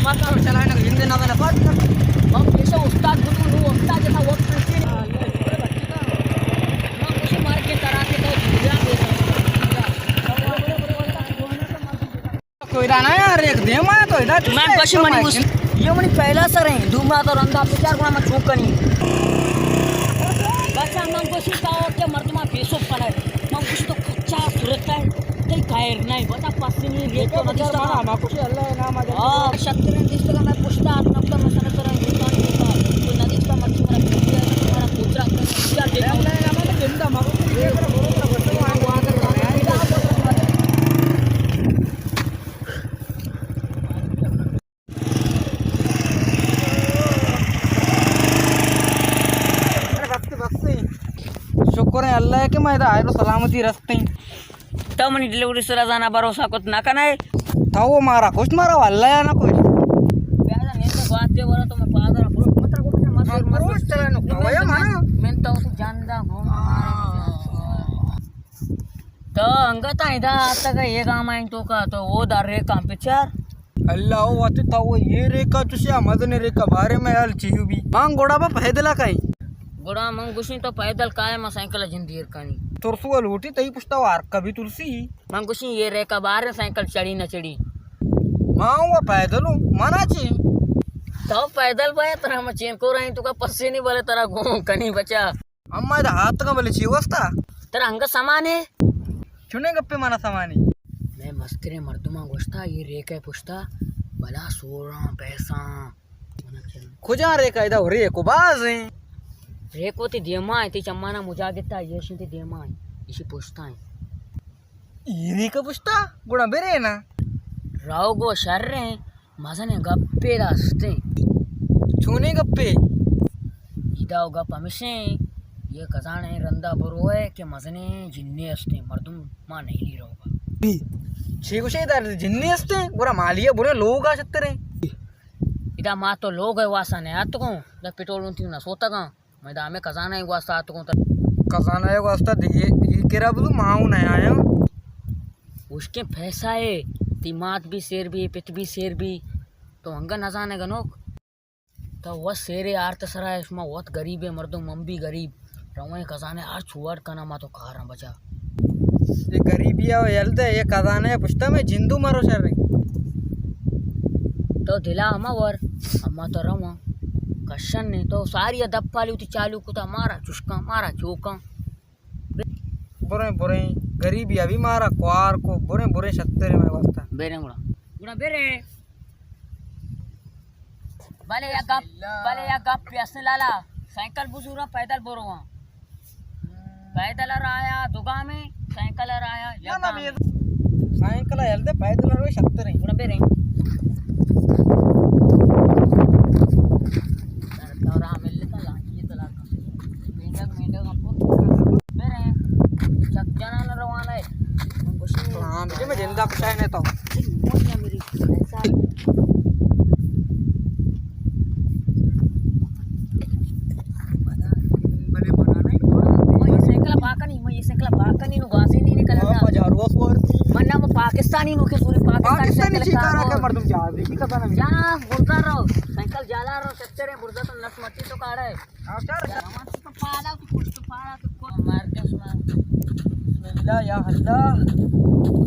پتہ چلائے نہ، زندے نہ بنا پتہ۔ ہم پیشہ استاد بتو، نو استاد جتا وقت پیچھے۔ ہم کچھ مار کے ترا کے تو دنیا دے۔ کوئی رانا یار، ایک دیم آیا تو ادا من کچھ منی مس-، یہ منی پہلا سر ہے، دو ماہ تو رندا پچار گنا میں چوک کنی۔ بچا من کچھ تا کہ مردما پیسو پڑے۔ من کچھ تو کچا صورت ہے۔ تئی خیر نہیں، بچا پس نہیں، یہ تو ندیشتا۔ ہاں، شتر ندیشتا، میں پشتا ہاتھ نکتا، میں سنتر ہے، یہ تو نہیں ہوتا۔ تو ندیشتا مرچی میرا کیا ہے، تمہارا کوچرا کیا دیکھا؟ شکر ہے اللہ کہ میں ادا آئے تو سلامتی رستیں۔ تو منی ڈلیوری سرا زانا بھروسہ کت نہ کنئے۔ تو وہ مارا کشت، مارا اللہ یا نہ کشت۔ پیادا نیند بات دے ورا تو میں پادر پروش متر کو مجھے مس مس۔ پروش ترا نو کھویا مانا۔ من تو تو جاندا ہوں۔ تو انگت ادا آتگ یہ گام آئیں تو کا تو وہ در ریکاں پچار۔ اللہ، او وت تو یہ ریکا چوشیا مزن ریکا بارے میں حال چیو بھی۔ مان گوڑا با پیدل کائیں۔ گڑا من گوشیں تو پیدل کائے، ما سائیکل جندیر کنی۔ ترسو لوٹی تئی پشتا وار کبھی ترسی۔ من گوشیں یہ ریکا بار سائیکل چڑی نہ چڑی۔ ما وہ پیدل ہوں، منا چی؟ تو پیدل بے، ترا ما چین کو رہی تو کا پسے نہیں بلے ترا گون کنی بچا۔ اما ادا آتگاں بلے چی واسطہ؟ ترا انگت سامان ہے؟ چنے گپے منا سامان ہے؟ میں مستریں مردماں گوشتا، یہ ریکے پشتا بلا سوراں پیساں۔ کجا ریکا؟ ادا ریکو باز ہیں۔ ریکو تی دیما ہے، تی چمانا مجاگتا، یہ شن تی دیما ہے، اسی پشتا ہے۔ یہ ریکا پشتا؟ گڑا برے نا۔ راو گو شر ہیں۔ مزنیں گپے دا استیں۔ چونیں گپے؟ ایدا و گپ ہمشیں، یہ کزانیں رندا بروئے کہ مزنیں جنے استیں، مردم ما نہیں لی روگا۔ چی گوشے دا جنے استیں؟ گورا مالیہ برے لوگا شتریں۔ ادا ما تو لوگ واسا نیاتگوں، دا پٹولون تیوں نہ سوتگاں۔ میں دامے کزانہ ء واسطہ آتکوں تر۔ کزانہ ء واسطہ دیگہ، دیگہ کرا بزو ما اوں نہ آیاں۔ اوشکیں پیسہ ہے، تی مات بھی سیر بھی، پت بھی سیر بھی، تو انگا نزانے گنوک۔ تو وت سیرے آرت سرا ہے، شما وت غریب ہے مردم، من بھی غریب۔ رویں کزانے ہر چوڑ کنا ما تو کاراں بچا۔ یہ غریبی ء یل دے، یہ کزانے پشتا میں جندو مرو شر۔ تو دلا ہما ور، اما تو رواں۔ کشن نے تو ساری دپ پالی ہوتی چالو کتا، مارا چشکاں، مارا چوکاں۔ بریں، بریں، غریبی ابھی مارا کوار کو، بریں، بریں شترے میں واسطہ۔ بیریں گڑا۔ گڑا بیریں۔ بلے یا گپ، بلے یا گپ پیاسے لالا، سائیکل بزوراں پیدل برواں۔ پیدل رایا دو گامے، سائیکل رایا یک گامے۔ سائیکل یل دے، پیدل روی شتریں۔ گڑا بیریں۔ تو راہ ملتا لاٹھی تو لاٹھی۔ مینڈک، مینڈک ہم کو۔ میرے چک جنان روانہ ہے۔ ہم کچھ نہیں۔ ہاں، مجھے میں زندہ کچھ ہے نہیں تو۔ بلے منا نہیں۔ میں یہ سائیکل پاکنی، میں یہ سائیکل پاکنی نو گازی نہیں نکلتا۔ ہزار وس ورتی۔ من نام پاکستانی نو کے پوری پاکستانی پاکستانی سائیکل چی کارا کارو۔ کے مردم جا دے، کی کتا نہیں۔ جانا بولتا رہو، سائیکل جالا رہو، چچرے برزا تو نس مچی تو کاڑا ہے۔ بسم اللہ یا اللہ۔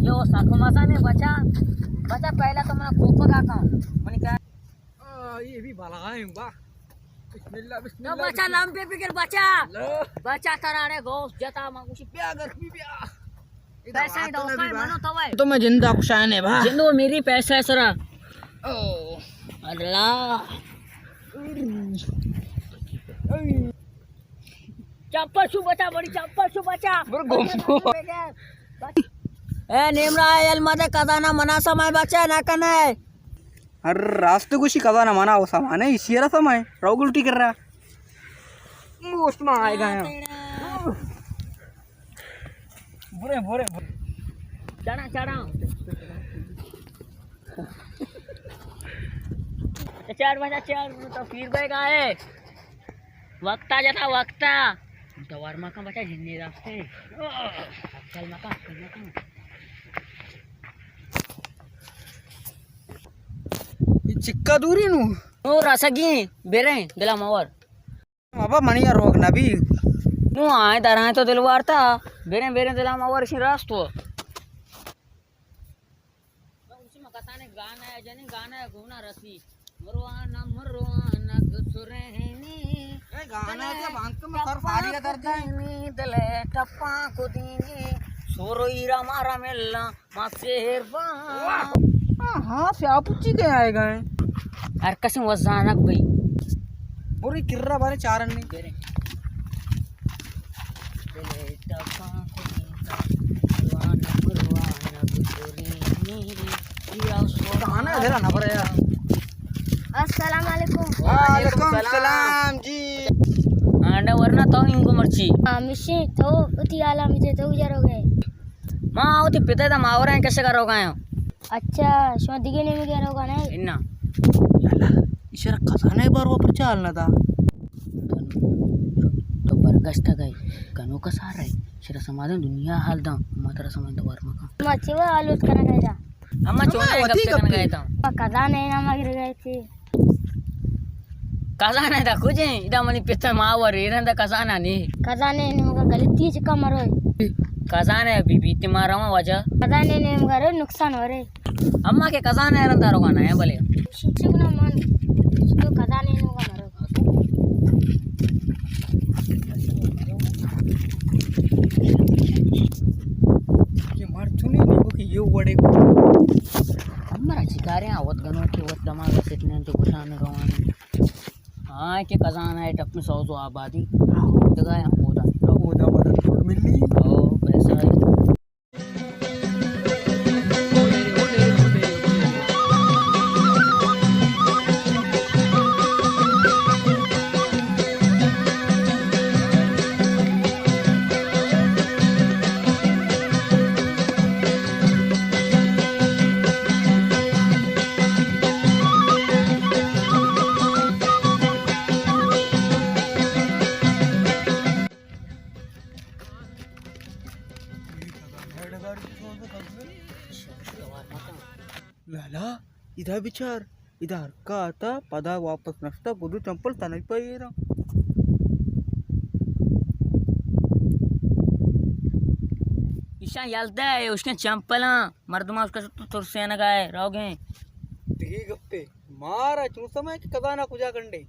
یہ ساکو مزہ نہیں بچا۔ بچا پہلا تو میں کوپا کا کام۔ منی کیا؟ آ، یہ بھی بلا ہے، واہ۔ بسم اللہ، بسم اللہ، بچا، بسم اللہ۔ لمبے بگر بچا۔ لو۔ بچا تراڑے گوس جتا، ما کچھ بیا گرمی بیا۔ پیسہ ہی دو، منو تو ہے۔ تو میں زندہ کشانے با۔ زندو میری پیسہ ہے سرا۔ او۔ اللہ۔ چپل شو بچا، بڑی چپل شو بچا۔ برو گم کو۔ اے نیمرا، اے المدے کزانا منا سمائے بچا نہ کنے۔ ہر راست گوشی کزانا منا وہ سمانے، اسی را سمائے۔ رو گلٹی کر رہا۔ موسم آئے گا۔ برے، برے، برے۔ چڑھا، چڑھا۔ چار بجا چار تو پیر بھائی گائے۔ وقتا جتا وقتا۔ تو ورما کا بچا جنی راستے۔ اکل مکا، اکل مکا۔ ٹکا دوری نو۔ نو رسگی بریں، دلا مور۔ بابا منی روگ نبی۔ نو آئے درائیں تو دل وارتا۔ بریں، بریں، دلا مور شی راست تو۔ گانا ہے جنی، گانا ہے گونا رسی۔ مروان، مروان، گسرینی۔ اے گانا ہے، بانک میں سر پاری کا درد ہے۔ دلے ٹپاں کو دینی۔ سورو ایرا مارا ملنا، ما سیر با۔ واہ۔ ہاں، ہاں، سیاہ پچی کے آئے گئے۔ ہر کسی وزانک بھئی۔ بری کرا بارے چارن نہیں۔ السلام علیکم۔ وعلیکم السلام جی۔ آنڈا ورنا تو انگو مرچی۔ ہاں، مشی تو اتی عالم جے تو جرو گئے۔ ما وتی پتا دا ماورا کسے کرو گئے۔ اچھا، شما دیگه نیمگے روگا نہ؟ انا۔ یالا، ایشرا خزانہ باروا پرچا حال نہ دا؟ تو برگشتہ گئے، گنوک سار رہے، ایشرا سمادن دنیا حال دا، ما ترا سمادن دوار مکا۔ ما چیوا حالت کرنا گئے دا؟ اما چونا وتی گپ کرنا گئے دا۔ ما خزانہ نہ مگر گئے تھے۔ خزانہ دا کجیں؟ ادا منی پتا ما ورے، رندا خزانہ نے۔ خزانہ نے مگا غلطی چکا مرو۔ خزانہ بی بی تے ما رواں واجہ۔ خزانہ نے مگا رو نقصان ورے۔ اما کے خزانہ رندا روگا نہ ہے بلے۔ شچو نا مان۔ تو خزانہ نے مگا مرو۔ یہ مار چونی نہیں کہ یہ وڑے کو۔ ہمارا شکارے آوت گنو کے وت دماغ سیٹ نے تو گشان روان۔ ہاں، کہ خزانہ ہے ٹپ میں سوز و آبادی۔ دگا ہے ہم اودا۔ اودا مدد ملی۔ او، پیسہ ہے۔ لالا، ادا بچار، ادا ہرکا آتا، پدا واپس نشتا، گدو چمپل تنائی پا ایرا۔ ایشان یل دے، اشکن چمپلاں، مردماں اشکا تو ترسینگا ہے، روگیں۔ دیگی گپے۔ مارا چون سمائے کہ خزانہ کجا کنڈے؟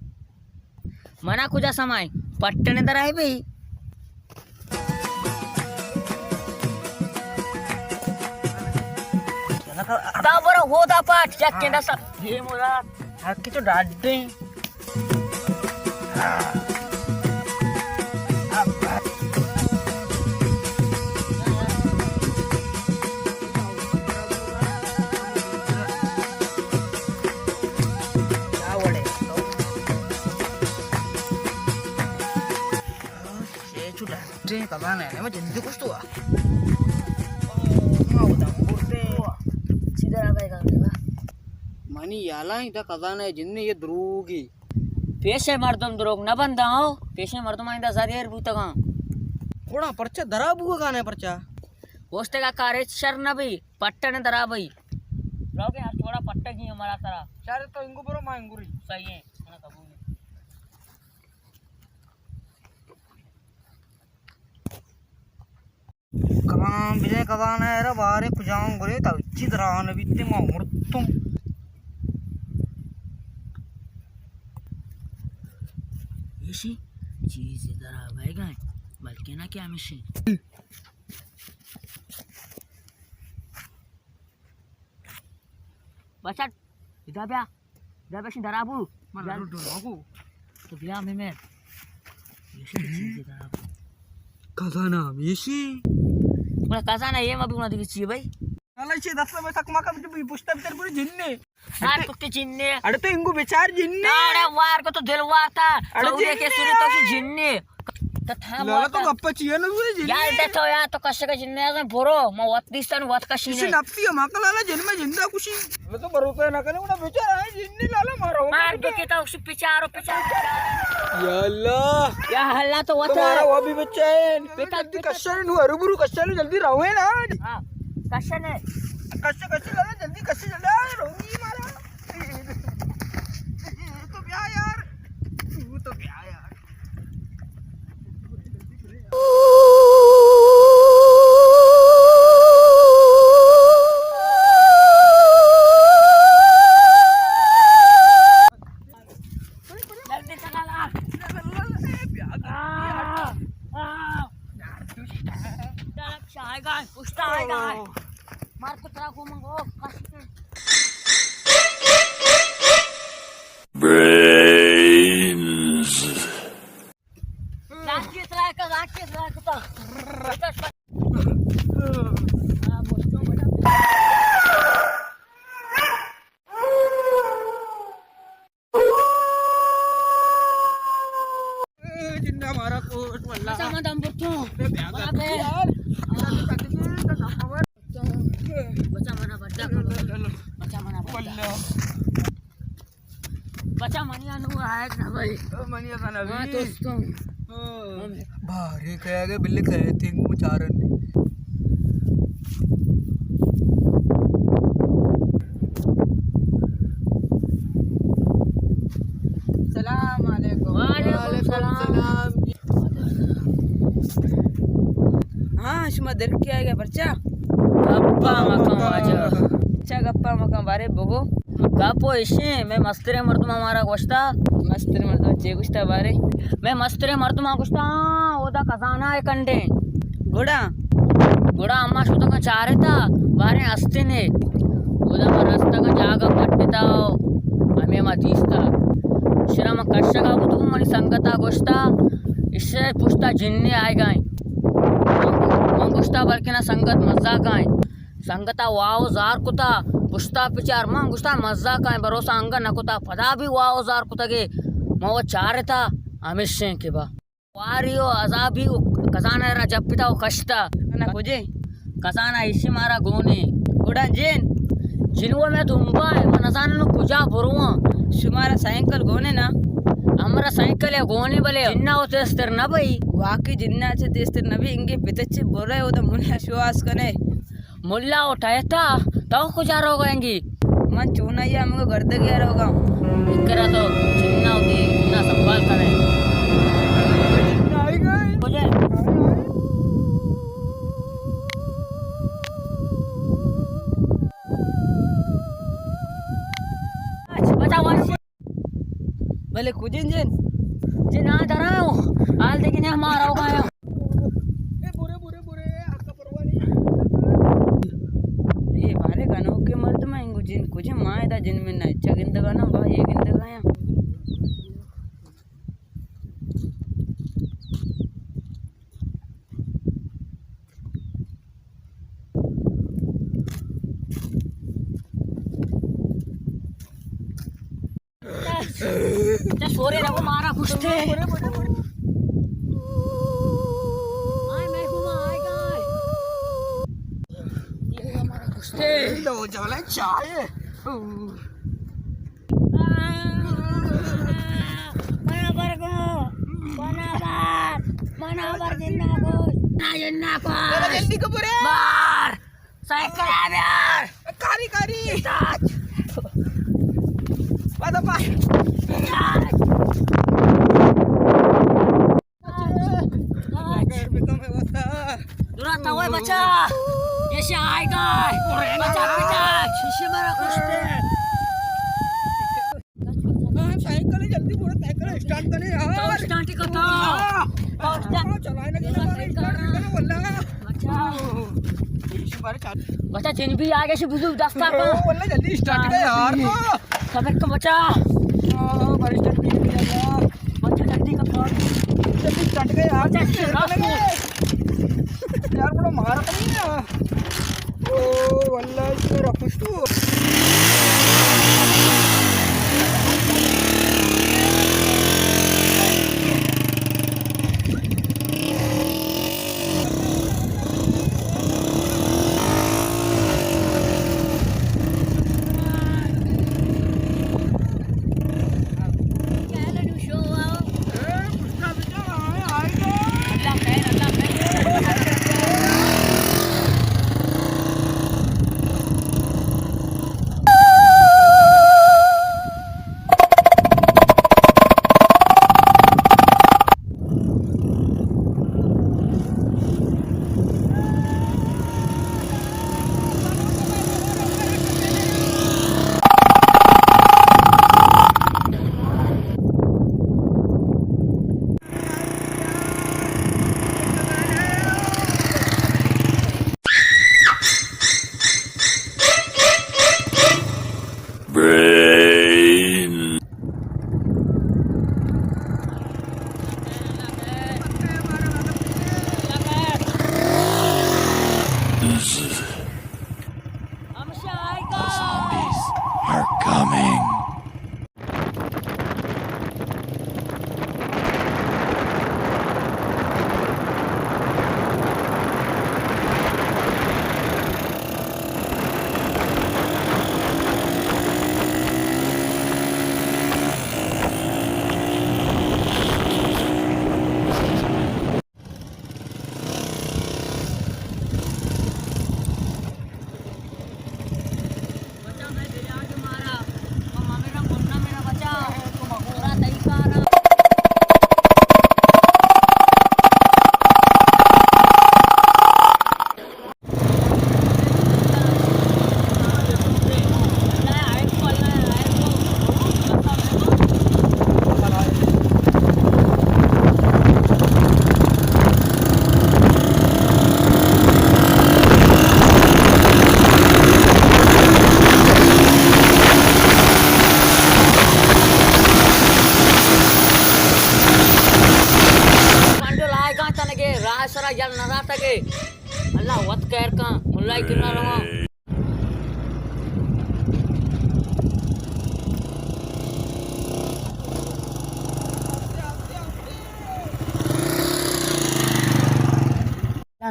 منا کجا سمائے؟ پٹنے درائے بھئی۔ تا برو ہودا پاٹ، یک کنڈا سا۔ یہ مراد۔ حق تو ڈاڈے۔ منی یالا ادا خزانہ جنی یہ دروگی۔ پیشے مردم دروگ نہ بنداں ہو، پیشے مردم آئندہ زریر بوتگاں۔ گڑا پرچا درا بوگا نہ پرچا؟ گوشتگا کارے شر نہ بی، پٹن درا بی۔ روگے ہر تھوڑا پٹگی ہمارا سرا۔ شر تو انگو برو ما انگوری۔ صحیح ہے، منا قبول ہے۔ کلام بجے کزانہ ء را بارے کجام گرے تا چی دران بیتے ما مرتوں۔ ایشی چیز درا بیگا، بلکہ نہ کہ ہمیشی۔ بچٹ، ادا بیا۔ بیا بشین درا بو۔ من بیا۔ رو ڈولو کو۔ تو بیا میں میں۔ یہ شی چیز ہے درا بو۔ کزانا ہمیشی۔ بڑا کزانا یہ ما بھی دیگه چی بھائی؟ اللہ چی دست میں تک ما کا بھی پشتا بتر پوری جننے۔ ہاں، تو کے جننے۔ اڑے تو انگو بیچار جننے۔ اڑے وار کو تو دل وار تھا۔ اڑے تو کے جننے سنی تو آئے۔ جننے۔ تو تھا لالا تو گپا چیا نہ بولے جن یار۔ دے تو یار تو کشے کا جن ہے، برو، ما وت دیستن وت کشی کسی نے۔ نفسی ہے، ما کا لالا جن میں جندا کشی۔ میں تو بھروسہ نہ کرے، وہ بیچارہ ہے، جن نے لالا مارو۔ مار دو کتا اسی پچارو پچار۔ یا اللہ۔ یا اللہ تو وت تمہارا وہ بھی بچہ ہے۔ پتا، جلدی پتا۔ کشے نو، ہرو برو کشے نو، جلدی رہو ہے نا۔ ہاں، کشے نے۔ کشے، کشے لالا، جلدی کشے لالا، رو نہیں مارا۔ بچا منی انو آئے نہ بھائی۔ او منی کا نہ ہاں، بھی۔ دوستوں۔ او۔ بارے کہے گئے بلے کہے تھے وہ چارن۔ السلام علیکم۔ وعلیکم السلام۔ ہاں، شما در کیا آئے گا پرچا؟ گپا مکن واجہ۔ اچھا، گپا مکن، بارے بگو۔ گپ و اشیں، میں مستریں مردم ہمارا گوشتا۔ مستریں مردم چے گوشتا بارے؟ میں مستریں مردم گوشتا، ہاں، اودا خزانہ ہے کنڈے۔ گڑا؟ گڑا اما شتگا چارتا، بارے ہستے نے۔ اودا ما رستگا جاگہ پٹتا، ہمیں ما دیستا۔ شرا ما کشگا بوتو، منی سنگتا گوشتا، اشے پشتا جنے آئے گائیں۔ من گوشتا، بلکنا سنگت مزاک آئیں۔ سنگتا واو زار کتا، پشتا پچار۔ من گوشتا، مزاک آئیں، بھروسہ انگا نہ کتا، پدا بھی واو زار کتگے۔ ما وہ چارتا، ہمیشیں کہ با واری و عذابی و خزانہ را جپتا و کشتا۔ نہ کجے؟ خزانہ ایشی مارا گونے۔ گڑا جن؟ جنو میں دنبا ہے، من نزانو کجا برواں۔ شمارا سائیکل گونے نا؟ ہمارا سائیکل ہے گونے بلے جنہ و تیزتر نہ بئی۔ واقعی جنہ چہ تیزتر نہ بئی، انگے پتچے برے و دا منہ شواس کنے۔ ملا و ٹہتا، تو کجا روگا انگی؟ من چونائی ہمگو گردگی روگا۔ اکرا تو جنہ ہوتی، جنہ سنبھال کنے۔ کجا؟ بچا وش۔ بلے کجیں جن؟ جن آ درائیں، حال دیکھنے ہمارا ہو گیا۔ اے بارے گنوکیں مردم انگو جن کجیں؟ ما ادا جن میں نہ چا گندگا نا، با یہ گندگا یا۔ چا سورے رگو مارا کشتے۔ آئے میں گھما آئے گا۔ یہ مارا کشتے۔ لو جولا چائے۔ منا برگو، منا بار، منا بار جنہ کو۔ نا جنہ کو۔ جلدی کو برے۔ مار۔ سائیکل آ بیار۔ کاری، کاری۔ سٹارٹ۔ پادا پا۔ سٹارٹ۔ دورا تا ہوئے بچا۔ یہ سے آئے گا۔ بچا، بچا۔ شیشے مارا کشتے۔ ہاں، سائیکل ہے، جلدی بولا، سائیکل ہے، اسٹارٹ کرے یار۔ تو اسٹارٹ ہی کرتا۔ ہاں۔ تو اسٹارٹ۔ ہاں، چلائے لگے نا، سائیکل اسٹارٹ کرے، واللہ۔ بچا۔ بچا، جن بھی آگے سے بزو دستا کا۔ واللہ جلدی اسٹارٹ کر یار۔ صبر کر بچا۔ ہاں، بار اسٹارٹ نہیں کیا یار۔ بچا، جلدی کر۔ جلدی اسٹارٹ کر یار۔ بچا، اسٹارٹ کر۔ یار، بڑا مارا نہیں ہے۔ او واللہ، اس میں رکھ تو۔ Brain. The zombies are coming.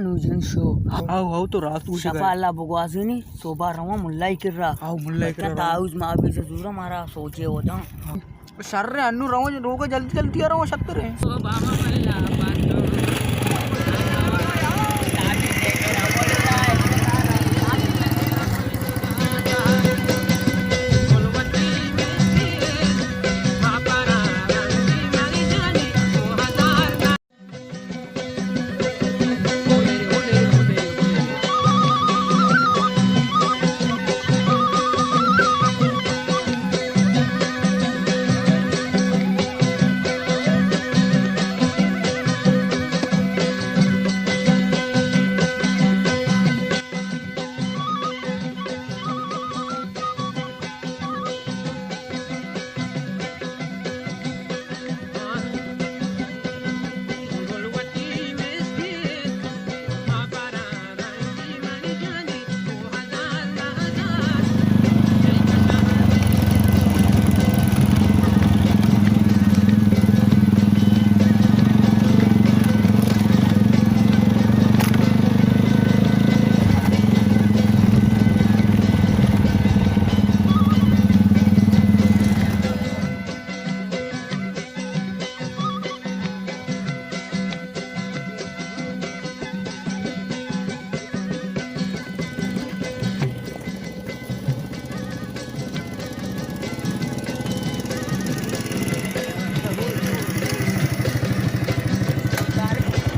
نو جن شو۔ او، او تو راست گوشے شپا گئے۔ اللہ بگوازینی، صبح رواں ملائی کرا۔ او، ملائی کرا بلکہ رواں۔ تاؤز ما بھی زورا مارا سوچے ہوتا۔ شر انو رواں روگا جلدی جلدی رواں شتر ہے۔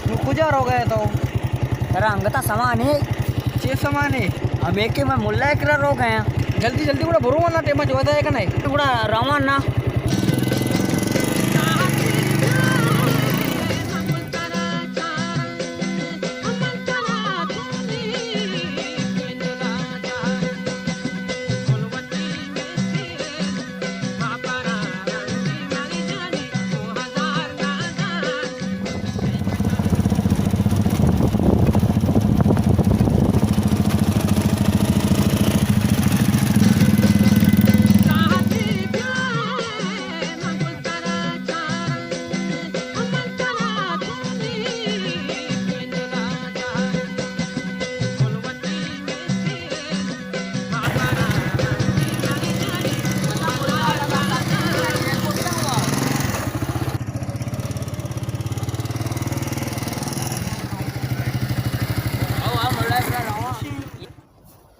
نو کجا روگئے تو؟ ترا انگتا سما نے؟ چے سما نے؟ ہمے کہ من ملا ءِ کرا روگا آں۔ جلدی جلدی گڑا برو، ورنہ ٹیما جودا ہے کہ نہیں؟ گڑا رواں نا۔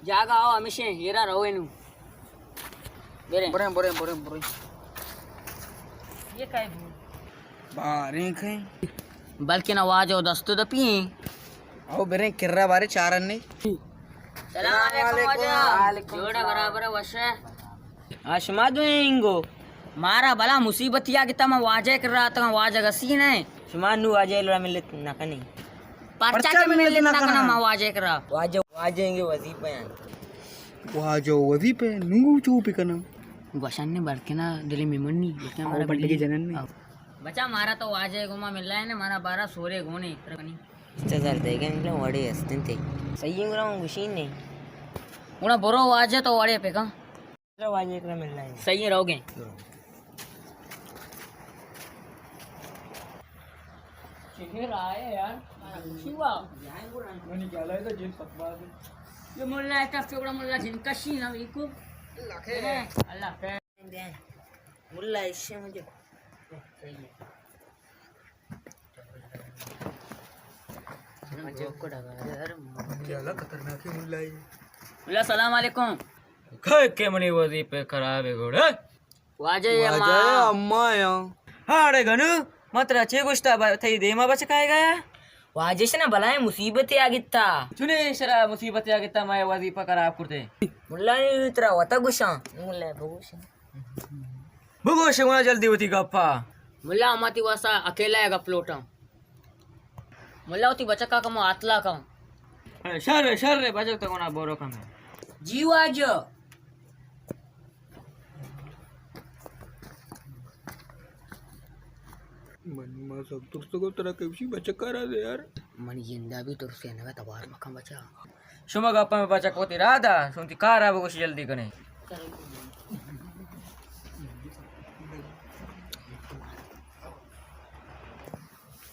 جاگہ آؤ ہمیشہ ہیرا رہو انو۔ بریں۔ بریں، بریں، بریں، بریں۔ یہ کائے بھو؟ باریں کہیں۔ بلکہ نہ واجہ و دست و دپی ہیں۔ او بریں کرا بارے چارن نہیں۔ سلام علیکم واجہ۔ وعلیکم جوڑا السلام۔ برابر ہے وش ہے۔ آ شما دو انگو۔ مارا بلا مصیبت یا گتا ما واجہ کرا تا واجہ گسی نہیں۔ شما نو واجہ لڑا ملت نہ کنی۔ پرچا پرچا کہ ملت ملت نہ نہ کنا کنا؟ ما واجہ کرا۔ واجہ، واجہ انگے وظیفہ ہیں۔ واجہ وظیفہ نو چو پہ کنا۔ گوشن نے بلکنا دل میمنی، بلکن او ہمارا بڈ کے بلی۔ جنن نے۔ بچا مارا تو واجہ گوما مل رہا ہے نا، مارا بارہ سورے گونے۔ بیست ہزار دے گئے، مطلب وڑے ہستن تے۔ صحیح گرا ہوں گشین نے۔ گڑا برو واجہ تو وڑے پہ کن۔ واجہ کرا مل رہا ہے۔ صحیح رہو گے۔ چہر آئے یار، خوشی ہوا۔ منی خیال ہے تو جن فتوا دے۔ یہ ملا ہے، تب سے بڑا ملا جن کشی نا، بالکل۔ اللہ خیر۔ اللہ خیر۔ ملا ایشی مجھے۔ صحیح ہے۔ ملا خطرناک ہے ملا یہ۔ ملا سلام علیکم۔ کھے کے منی وظیفہ خراب ہے گوڑا۔ واجہ یہ واجہ اما۔ اما یا۔ ہاڑے گنو، ما ترا چے گوشتا با-، تئی دیما بچکائے گیا؟ واجہ شنا بلائیں مصیبت آ گتا۔ چنے شرا مصیبت آ گتا، ما وظیفہ خراب کرتے۔ ملا نے ترا وتا گوشاں۔ ملا بگوشاں۔ بگوش گڑا جلدی وتی گپا۔ ملا، ما تی واسا اکیلا ء گپ لوٹاں۔ ملا، وتی بچکا کمو آتلا کن۔ اے، شر، شر، بچک تو گنا بورو کم۔ جی واجہ۔ من ما سک ترسگو ترا کہ وشی بچکا را دے یار۔ من جندا بھی ترسے نگا، توار مکن بچا۔ شما گپا میں بچک وتی را دا، شما تی کارا بگوش جلدی کنے۔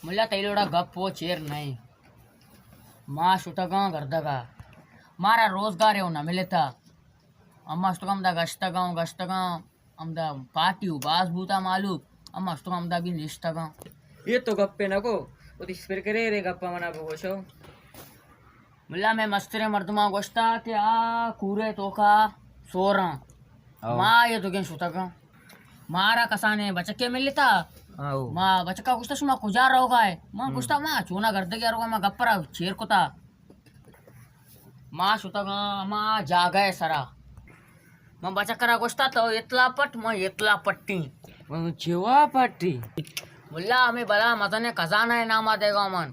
ملا تئی لوڑا گپ و چیر نہیں۔ ما شتگاں گردگا، مارا روزگارے و نہ ملتا۔ اما شتگاں ہمدا گشتگاں و گشتگاں، ہمدا پارٹی و باز بوتا مالوک، اما شتگاں ہمدا بھی نشتگاں۔ اے تو گپے نہ کو، وتی سپر کرے رے گپا منا بگوشو۔ ملا، مئے مستریں مردماں گوشتا کہ آ کورے توکا سوراں۔ او۔ ما یہ دوگیں شتگاں۔ مارا کسانیں بچکے ملتا۔ او۔ ما بچکا گوشتا، شما کجا روگا ئے؟ ما ہم۔ گوشتا، ما چونا گردگی روگا، ما گپرا چیر کتا۔ ما شتگاں ہما جاگہ سرا۔ من بچکرا گوشتا، تو اتلا پٹ، من اتلا پٹی۔ من چوا پٹی؟ ملا، ہمیں بلا مزنیں خزانہ ناما دیگا من۔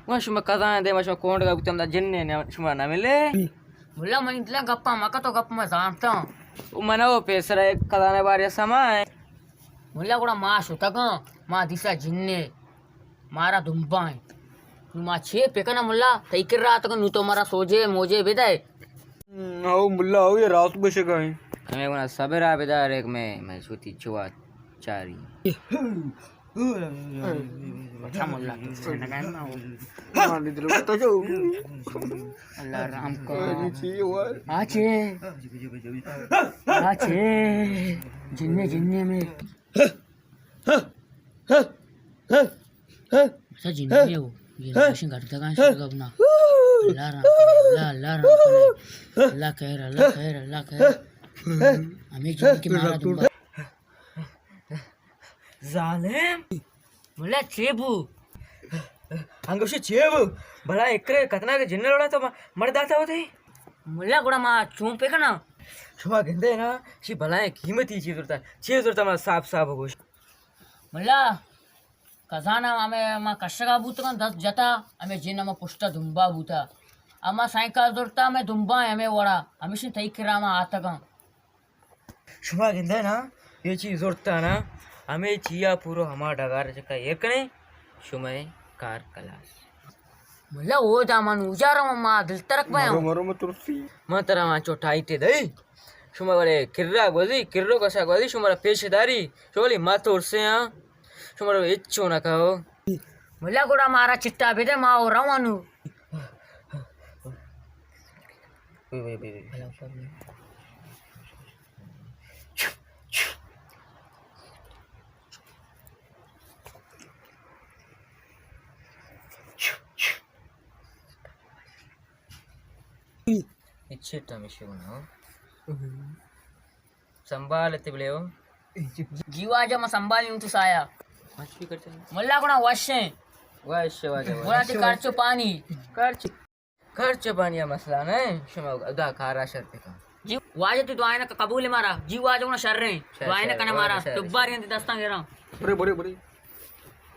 ما شما کزاں دے، ما شما کونڈگا بوتم دا جن نے، شما نہ ملے۔ ملا، منی دلا گپا مکا، تو گپ ما زانتا۔ او منا او پیسرا ایک کزانے بارے سما ہے۔ ملا، گڑا ما شتگاں، ما دیسا جن نے، مارا دمبا ہیں۔ نو ما چے پکنا ملا، تئی کرا آتگاں، نو تو مارا سوجے موجے بدے۔ او ملا، او یہ راست گوشگا ہیں۔ ہمیں گنا صبر آ بدار ایک میں، میں سوتی چوا چاری۔ اچھا ملا، تو سن لگا نا وہ۔ اللہ رحم کو۔ آچے۔ آچے۔ جننے، جننے میں۔ اچھا جننے ہو۔ یہ ماشین گھر تک آئیں، سب اپنا۔ اللہ رحم کرے، اللہ، اللہ رحم کرے۔ اللہ خیر، اللہ خیر، اللہ خیر۔ ہمیں جننے کے مارا دوں گا۔ ظالم۔ ملا چے بو؟ انگوشی چے بو؟ بلا اکرے کتنا کے جن لوڑا تو مر داتا ہوتے۔ ملا گڑا ما چون پہ کنا؟ شما گندے نا، شی بلائیں قیمتی چیز زرتا۔ چیز زرتا ما صاف صاف گوش۔ ملا، کزانا ہمیں ما کشگا بوتگاں، دست جتا، ہمیں جن ہمیں پشتا دمبا بوتا۔ اما سائیکل زرتا ہمیں دمبا ہمیں وڑا، ہمیشن تئی کرا ما آتگاں۔ شما گندے نا، یہ چیز زرتا نا، ہمیں چیا پورو ہما ڈگار چکا ایر کنے، شما کار کلاس۔ ملا، او دا من اوجا رو ما دل ترک بیاں۔ مرو، مرو، مترسی۔ من ترا وانچو ٹائٹے دئی۔ شما بلے کرا گوزی، کرو کسا گوزی، شما را پیش داری، شما بلے ما ترسے ہاں، شما را ہچو نہ کہو۔ ملا گڑا مارا چٹا بدے، ما او روانو۔ اچھے ٹمیشے بنا۔ سنبھال تے بلے ہو۔ جی واجہ، ما سنبھالی ہوں تو سایا۔ ملا گڑا وشیں۔ وش واجہ، وش۔ گڑا تے کرچو پانی۔ کرچ، کرچو پانی مسئلہ نہیں، شما ادا کارا شر پہ کن۔ جی واجہ، تو دعائیں نہ قبول مارا۔ جی واجہ، گڑا شر ہیں۔ شر، دعائیں نہ شر، کنے مارا۔ شر، تو شر۔ باری دستاں گراں۔ بڑے، بڑے، بڑے۔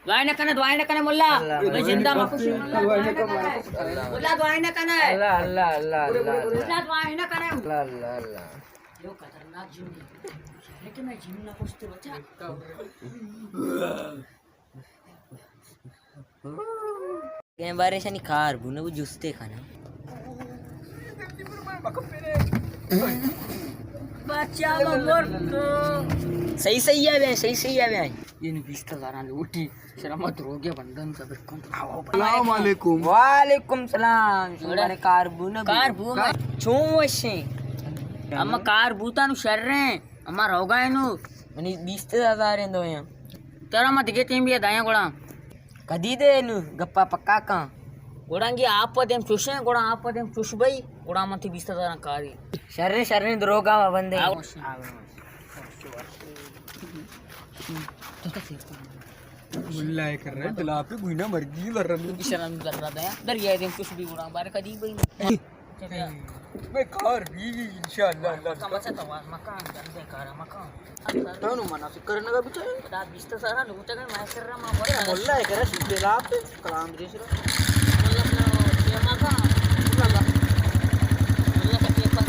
دعائیں نہ کنے، دعائیں نہ کنے ملا۔ اللہ، میں زندہ مکوشی ملا، دعائیں نہ کنے۔ اللہ۔ ملا دعائیں نہ کنے۔ اللہ، اللہ، اللہ، اللہ، اللہ۔ ملا دعائیں نہ کنے۔ اللہ، اللہ، اللہ۔ یو خطرناک جن ہے۔ شہر کے میں جن نہ پوچھتے بچا۔ کہیں بارے شانی کار بو نہ بو جستے کھانا۔ بچہ مر تو۔ صحیح صحیح ہے بھائی، صحیح صحیح ہے بھائی۔ یہ نو بیست ہزار لوٹی۔ شرم دروگے بندن صبر کن۔ السلام علیکم۔ وعلیکم السلام۔ شمارے کار بو نہ بو؟ کار بو میں۔ چون وشیں؟ اما کار بوتا نو شریں۔ اما روگا نو۔ منی بیست ہزار ہیں دو ہیں۔ ترا ما دگہ ٹیم بیا دایاں گڑا۔ کدی دے نو گپا پکا کن۔ گڑا گی آپ دیم چوشیں، گڑا آپ دیم چوش بئی، گڑا من تی بیست ہزار کاری۔ شریں شریں دروگا بندے۔ آو۔ ملا کر رہے تلاپی گوینا مرگی ورمی۔ شرم ذرہ دیا۔ دریا دیم چوش بئی گڑا بار کدی بئی۔ میں کار بھی انشاءاللہ، اللہ۔ مکان، مکان، جان دے کارا مکان۔ تانو منا فکر نہ بچا۔ دا بیست سارا لوٹا گئے، میں کر رہا، ماں بڑا۔ ملا ہے کرا، شیشے لاپ، کلام دے سرا۔ ملا اپنا ٹیما کا، ملا کا ٹیما۔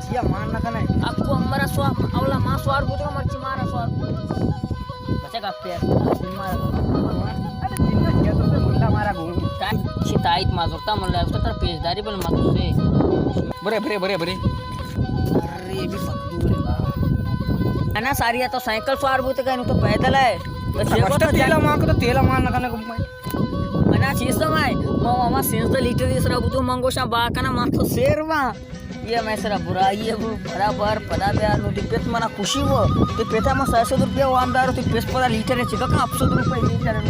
چیا مان نہ کنے؟ اکو امرا سوار، اولا ما سوار بوتگا، مرچی مارا سوار بوتگا۔ بچے گپ پہ۔ مارا۔ ارے جنہ کیا تو ملا مارا گون۔ چی تائیت ما زرتا ملا، اس تر پیش داری بل ما تو سے۔ برے، برے، برے، برے۔ ارے، یہ بھی سک دور ہے با۔ انا ساری تو سائیکل سوار بوتگا، نو تو پیدل ہے۔ تو چے بس گوتا تیلا جان؟ مان کو تو تیلا مان نہ کنے کو میں۔ انا چیز تو میں، ما، ما، ما سینزدہ لیٹر اس را بوتو منگوشا با کنا ما تو سیر با۔ یہ میں سرا برائی ہے وہ برابر پدا بیا نو دی پت منا خوشی وہ۔ تی پتا ما سو سو روپیہ وام دارو، تی پس پدا لیٹر ہے چکا کا ہفت سو روپیہ لیٹر ہے۔